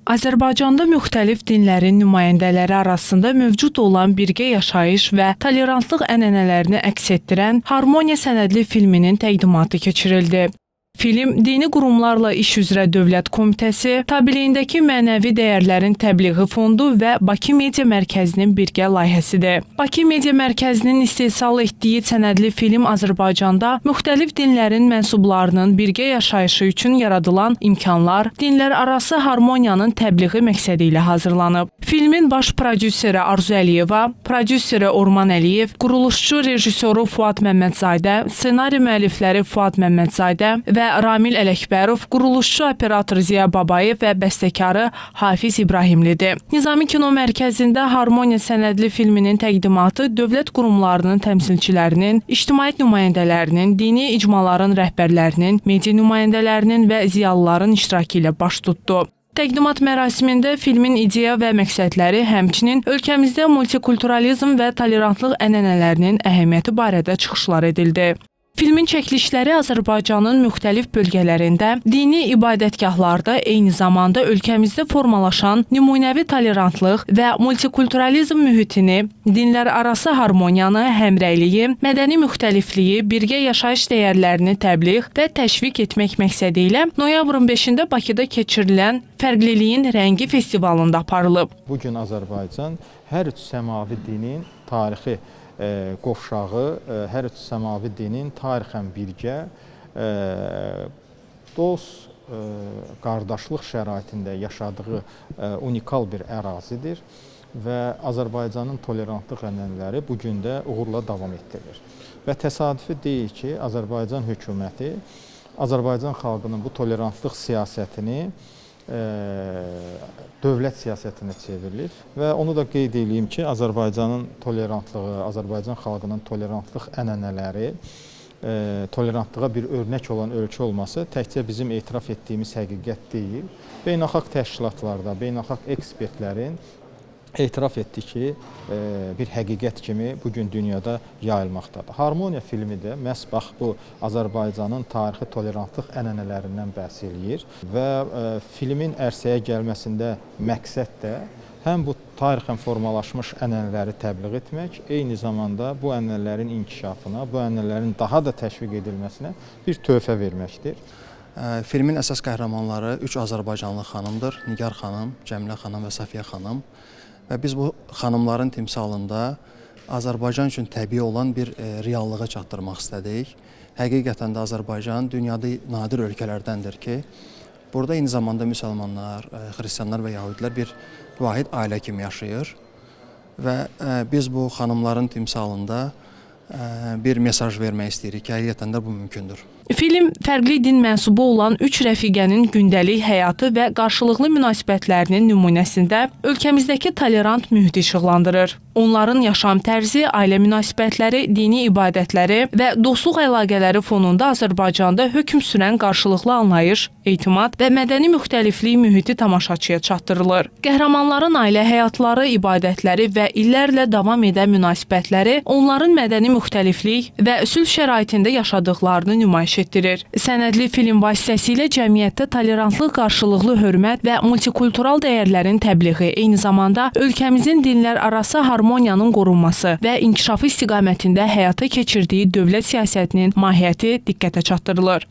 Azərbaycanda müxtəlif dinlərin nümayəndələri arasında mövcud olan birgə yaşayış və tolerantlıq ənənələrini əks etdirən Harmoniya sənədli filminin təqdimatı keçirildi. Film Dini Qurumlarla İş üzrə Dövlət Komitəsi, tabeliyindəki Mənəvi Dəyərlərin Təbliği Fondu və Bakı Media Mərkəzinin birgə layihəsidir. Bakı Media Mərkəzinin istehsal etdiyi sənədli film Azərbaycanda müxtəlif dinlərin mənsublarının birgə yaşayışı üçün yaradılan imkanlar, dinlərarası harmoniyanın təbliği məqsədi ilə hazırlanıb. Filmin baş prodüseri Arzu Əliyeva, prodüseri Orman Əliyev, quruluşçu rejissoru Fuad Məmmədzadə, ssenari müəllifləri Fuad Məmmədzadə və Ramil Ələkbərov, quruluşçu operator Ziya Babayev və bəstəkarı Hafiz İbrahimlidir. Nizami Kino Mərkəzində Harmoniya sənədli filminin təqdimatı dövlət qurumlarının təmsilçilərinin, ictimaiyyət nümayəndələrinin, dini icmaların rəhbərlərinin, media nümayəndələrinin və ziyalıların iştirakı ilə baş tutdu. Təqdimat mərasimində filmin ideya və məqsədləri, həmçinin ölkəmizdə multikulturalizm və tolerantlıq ənənələrinin əhəmiyyəti barədə çıxışlar edildi. Filmin çəkilişləri Azərbaycanın müxtəlif bölgələrində, dini ibadətgahlarda, eyni zamanda ölkəmizdə formalaşan nümunəvi tolerantlıq və multikulturalizm mühitini, dinlərarası harmoniyanı, həmrəyliyi, mədəni müxtəlifliyi, birgə yaşayış dəyərlərini təbliğ və təşviq etmək məqsədi ilə noyabrın 5-də Bakıda keçirilən Fərqliliyin Rəngi festivalında aparılıb. Bu gün Azərbaycan hər üç səmavi dinin tarixi qovşağı, hər üç səmavi dinin tarixən birgə dost, qardaşlıq şəraitində yaşadığı unikal bir ərazidir və Azərbaycanın tolerantlıq ənənələri bu gün də uğurla davam etdirilir. Və təsadüfi deyil ki, Azərbaycan hökuməti Azərbaycan xalqının bu tolerantlıq siyasətini dövlət siyasətinə çevrilir və onu da qeyd eləyim ki, Azərbaycanın tolerantlığı, Azərbaycan xalqının tolerantlıq ənənələri tolerantlığa bir örnək olan ölkə olması təkcə bizim etiraf etdiyimiz həqiqət deyil. Beynəlxalq təşkilatlarda, beynəlxalq ekspertlərin etiraf etdi ki, bir həqiqət kimi bu gün dünyada yayılmaqdadır. Harmoniya filmi də məhz bax bu Azərbaycanın tarixi tolerantlıq ənənələrindən bəhs eləyir və filmin ərsəyə gəlməsində məqsəd də həm bu tarixən formalaşmış ənənələri təbliğ etmək, eyni zamanda bu ənənələrin inkişafına, bu ənənələrin daha da təşviq edilməsinə bir töhfə verməkdir. Filmin əsas qəhrəmanları üç azərbaycanlı xanımdır: Nigar xanım, Cəmilə xanım və Safiyə xanım. Və biz bu xanımların timsalında Azərbaycan üçün təbii olan bir reallığa çatdırmaq istədik. Həqiqətən də Azərbaycan dünyada nadir ölkələrdəndir ki, burada eyni zamanda müsəlmanlar, xristianlar və yəhudilər bir vahid ailə kimi yaşayır. Və biz bu xanımların timsalında bir mesaj vermək istəyirik ki, həqiqətən də bu mümkündür. Film fərqli din mənsubu olan üç rəfiqənin gündəlik həyatı və qarşılıqlı münasibətlərinin nümunəsində ölkəmizdəki tolerant mühiti işıqlandırır. Onların yaşam tərzi, ailə münasibətləri, dini ibadətləri və dostluq əlaqələri fonunda Azərbaycanda hökm sürən qarşılıqlı anlayış, etimad və mədəni müxtəliflik mühiti tamaşaçıya çatdırılır. Qəhrəmanların ailə həyatları, ibadətləri və illərlə davam edən münasibətləri onların mədəni müxtəliflik və sülh şəraitində yaşadıqlarını nümayiş etdirir. Sənədli film vasitəsilə cəmiyyətdə tolerantlıq, qarşılıqlı hörmət və multikultural dəyərlərin təbliği, eyni zamanda ölkəmizin dinlərarası harmoniyanın qorunması və inkişafı istiqamətində həyata keçirdiyi dövlət siyasətinin mahiyyəti diqqətə çatdırılır.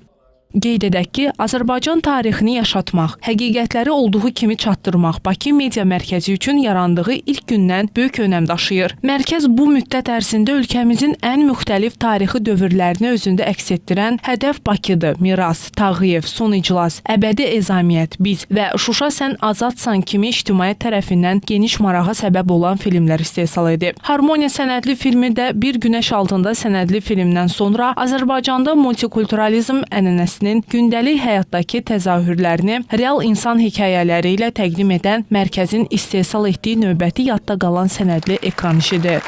Qeyd edək ki, Azərbaycan tarixini yaşatmaq, həqiqətləri olduğu kimi çatdırmaq Bakı Media Mərkəzi üçün yarandığı ilk gündən böyük önəm daşıyır. Mərkəz bu müddət ərzində ölkəmizin ən müxtəlif tarixi dövrlərini özündə əks etdirən Hədəf Bakıdır, Miras, Tağıyev, Son İclas, Əbədi Ezamiyyət, Biz və Şuşa sən azadsan kimi ictimaiyyət tərəfindən geniş marağa səbəb olan filmlər istehsal edib. Harmoniya sənədli filmi də Bir Günəş Altında sənədli filmdən sonra Azərbaycanda multikulturalizm ənənəsinin gündəlik həyatdakı təzahürlərini real insan hekayələri ilə təqdim edən mərkəzin istehsal etdiyi növbəti yadda qalan sənədli ekran işidir.